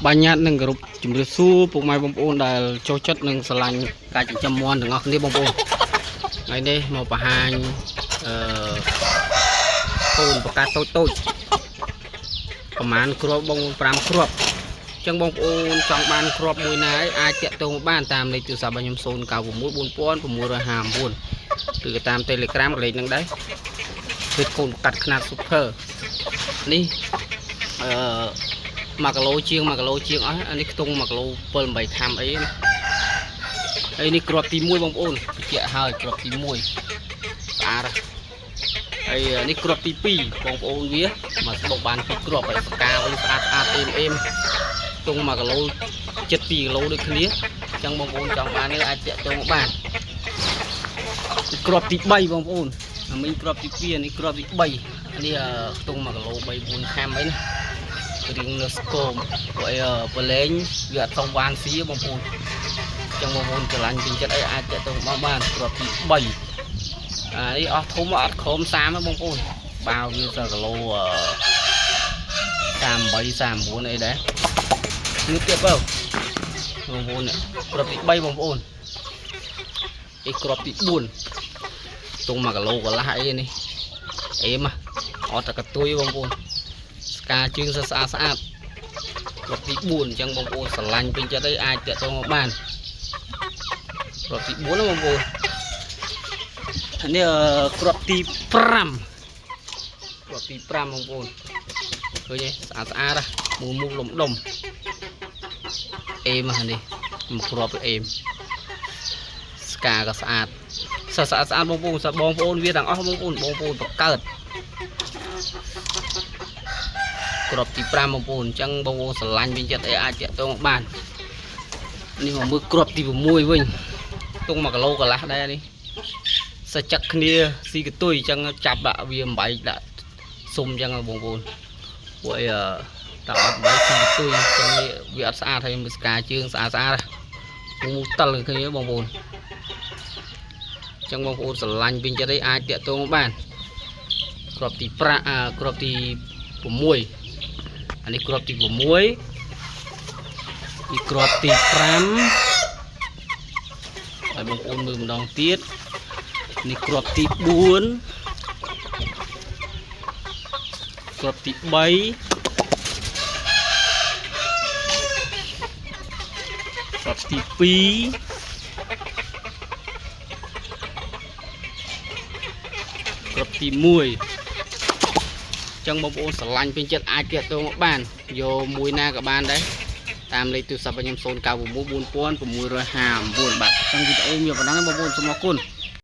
បញ្ញត្តិនិងគោរពជំរាបសួរពុកម៉ែបងប្អូនដែលចូលចិត្តនិងស្រឡាញ់ការចិញ្ចឹមមាន់ទាំងអស់គ្នាបងប្អូនថ្ងៃនេះមកបង្ហាញអឺកូនប្រកាសតូចតូចប្រហែលគ្រាប់បងប្អូន5គ្រាប់អញ្ចឹងបងប្អូនចង់បានគ្រាប់មួយណាអាចតាក់ទងមកបានតាមលេខទូរស័ព្ទរបស់ខ្ញុំ096 4659ឬក៏តាម Telegram កលេខហ្នឹងដែរគឺកូនប្រកាសខ្នាត super នេះអឺ1គីឡូជាង1គីឡូជាងអស់អានេះខ្ទង់1គីឡូ7 8ខាំអីណាហើយនេះគ្រាប់ទី1បងប្អូនបញ្ជាក់ហើយគ្រាប់ទី1ស្អាតហើយនេះគ្រាប់ទី2បងប្អូនវាមកស្បុកបានពីរគ្រាប់ហើយផ្កាវិញស្អាតស្អាតអេមអេមខ្ទង់1គីឡូ7 2គីឡូដូចគ្នាអញ្ចឹងបងប្អូនចង់បាននេះអាចតាក់ទងមកបានគ្រាប់ទី3បងប្អូនអាមីគ្រាប់ទី2នេះគ្រាប់ទី3នេះខ្ទង់1គីឡូ3 4ខាំអីណារៀងនៅស្គមព្រោះអីប្រឡែងវាអត់សូវបានស៊ីបងប្អូនអញ្ចឹងបងប្អូនស្រឡាញ់ពេញចិត្តអីអាចតាក់ទងមកបានគ្រាប់ទី3អានេះអស់ធំអត់ក្រោម30ទេបងប្អូនបាវវាសគីឡូ38 39អីដែរងើបទៀតបើបងប្អូននេះគ្រាប់ទី3បងប្អូននេះគ្រាប់ទី4ទង1គីឡូកន្លះអីនេះអេមអត់តែកតុយបងប្អូនស្កាជើងស្អាតស្អាតគ្រាប់ទី4អញ្ចឹងបងប្អូនស្រឡាញ់ពេញចិត្តអីអាចតាក់ទងមកបានគ្រាប់ទី4ណាបងប្អូននេះគ្រាប់ទី5គ្រាប់ទី5បងប្អូនឃើញទេស្អាតស្អាតមូលមូលលំដុំអេមនេះមកគ្រាប់អេមស្កាក៏ស្អាតស្អាតស្អាតបងប្អូនស្អាតបងប្អូនវាទាំងអស់បងប្អូនបងប្អូនបង្កើតគ្រាប់ទី5បងប្អូនអញ្ចឹងបងប្អូនស្រឡាញ់វិញចិត្តអីអាចតាក់ទងមកបាននេះមកមើលគ្រាប់ទី6វិញទង1គីឡូកន្លះដែរនេះសចឹកគ្នាស៊ីកតុយអញ្ចឹងចាប់ដាក់វាបំបែកដាក់សុំអញ្ចឹងបងប្អូនពួកអីតើអត់បែកស៊ីកតុយអញ្ចឹងវាអត់ស្អាតហើយមើលស្កាជើងស្អាតស្អាតមូតិលឃើញទេបងប្អូនអញ្ចឹងបងប្អូនស្រឡាញ់វិញចិត្តអីអាចតាក់ទងមកបានគ្រាប់ទី5គ្រាប់ទី6អានេះគ្រាប់ទី6នេះគ្រាប់ទី5ហើយបងប្អូនមើលម្ដងទៀតនេះគ្រាប់ទី4គ្រាប់ទី3គ្រាប់ទី2គ្រាប់ទី1ចឹងបងប្អូនស្រឡាញ់ពេញចិត្តអាចតាក់ទងមកបានយកមួយណាក៏បានដែរតាមលេខទូរស័ព្ទរបស់ខ្ញុំ096 4659បាទចឹងវីដេអូមានប៉ុណ្ណឹងបងប្អូនសូមអរគុណ។